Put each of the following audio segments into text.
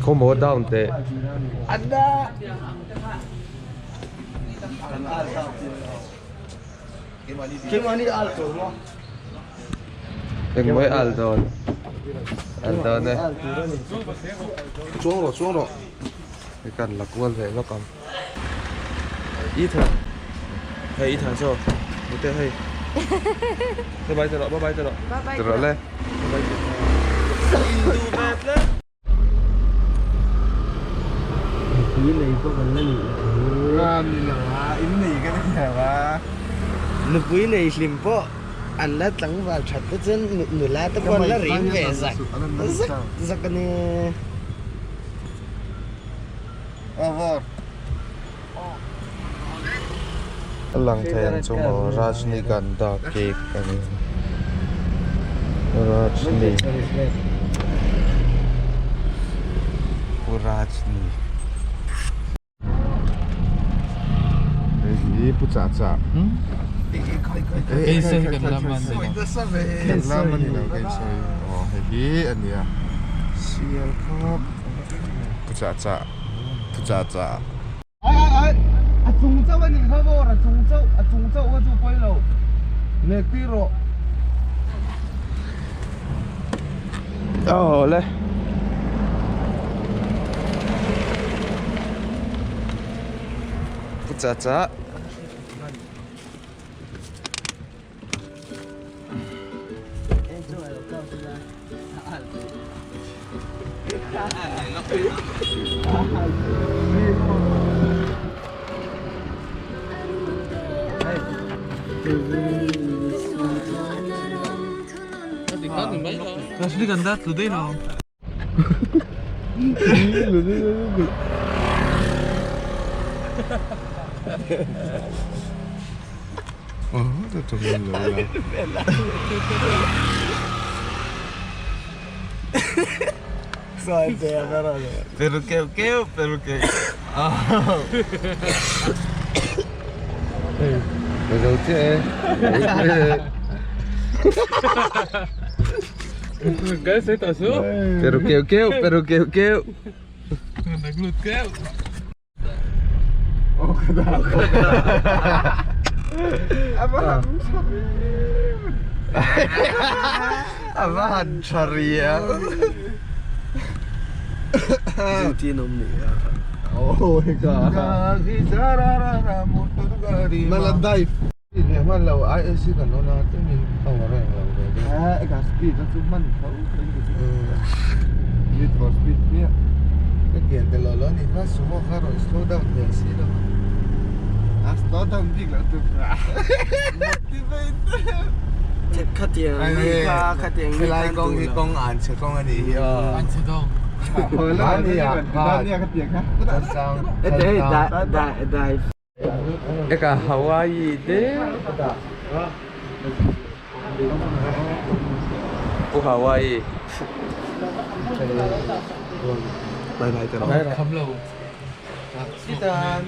Khawmaw down teh. Engmaw i al dawn? Al dawn e. Chuang rawh chuang rawh. Hei kan la kual ve lawk ang. Ethan. Hei Ethan saw. Mute hei. Bye bye tawh rawh bye bye tawh rawh. Tawh rawh le. Bye bye tawh rawh. Nupui nei pawh kan la nih loh hi. A ni lo a, in nei ka ni lo a. Nupui nei hlim pawh an la tlangval that te chuan nula te pawh an la rim ve zak zak zak a ni. Over. A lang thei ang chu maw Rajnigandha cake a ni Rajni Pu Rajni Hei hi Pu Chah Chah Kan lam a ni lo kei sawi aw hei hi a nia Sial khawp Pu Chah Chah Pu Chah Chah. Ai ai ai a chung chauh a nih kha vawr a chung chauh a chung chauh kha chu pawi lo leh tir rawh. Aw le. Pu Chah Chah. Pero keuh keuh pero keuh Ka zo chiah e. Pero keuh keuh pero keuh keuh. A va han tha riau. Mala dive. Leh hman lo IAC kan on a tengin power a englo ve deuh. Eh eka speed a chu hman tho Need for speed hmiah. Ka kian te lo lo ni kha sumo kha rawn slow down hmel si lo a. A slow down bik loh tur motivate. Khatiang mi kha khatiang mi Helai kawng hi kawng an chhe kawng a nih hi aw. An chhe dawng. Eka Hawaii te Pu Hawaii Bye bye te Kham lo. Titan.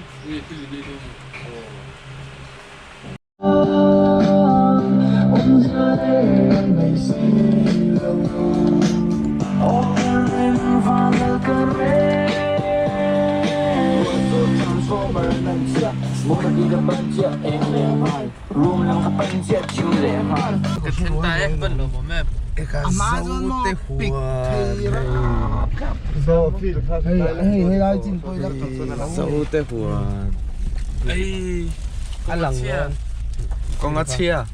Zote huan A lang dawn. Kawng a chhia.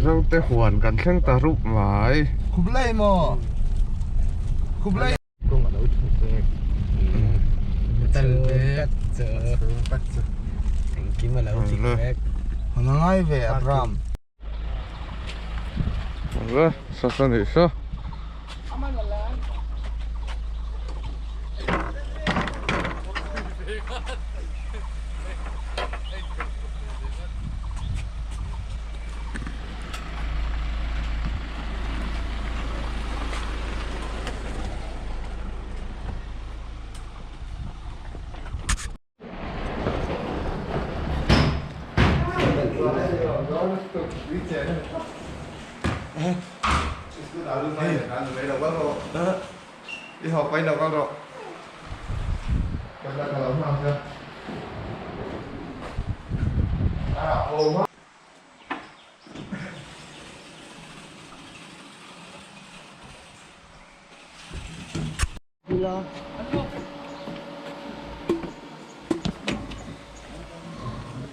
Zote huan kan thleng ta rup mai. Khuplai maw? Khuplai. Kawng a lo thu vek. Metal vek. Engkim a lo dik vek. Hna ngai ve Abraham. Awle sasa nih saw.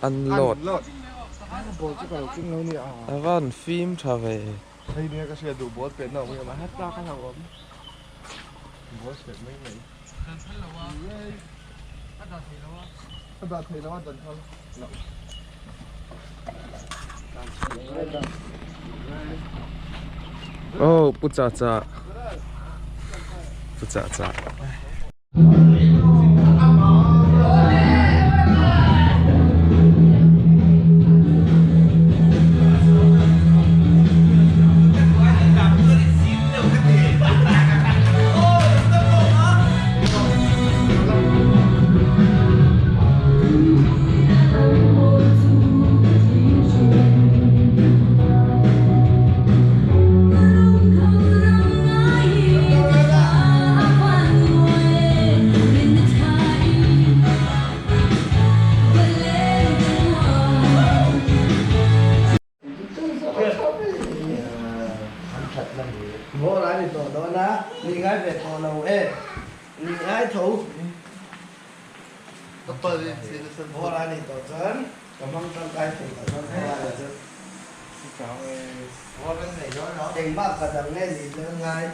Unload a van fim tha ve. Oh pu cha cha pu cha cha. Vawr a ni tawh dawn a, ni ngai ve tawh lo e, ni ngai tho. Vawr a ni tawh chuan ka hmang tangkai thei tawh dawn vawr a ni chu. Engmah ka dang nge ni dawn ngai.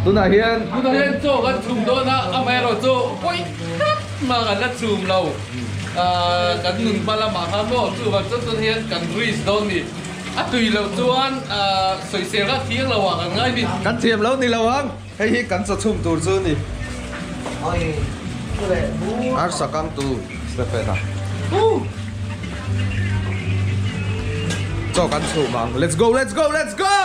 Tunah hian Tunah hian chaw kan chhum dawn a, amaherawhchu pawi tak mah kan la chhum lo. Kan nun hma lamah khan maw chuvang chuan tunah hian kan risk dawn ni. A tui loh chuan sawisel kha thiang lo ah kan ngai ni. Kan thiam lo ni lo ang, hei hi kan chaw chhum tur chu ni. Arsa kang tu Stephen a. Chaw kan chhum ang, let's go let's go let's go!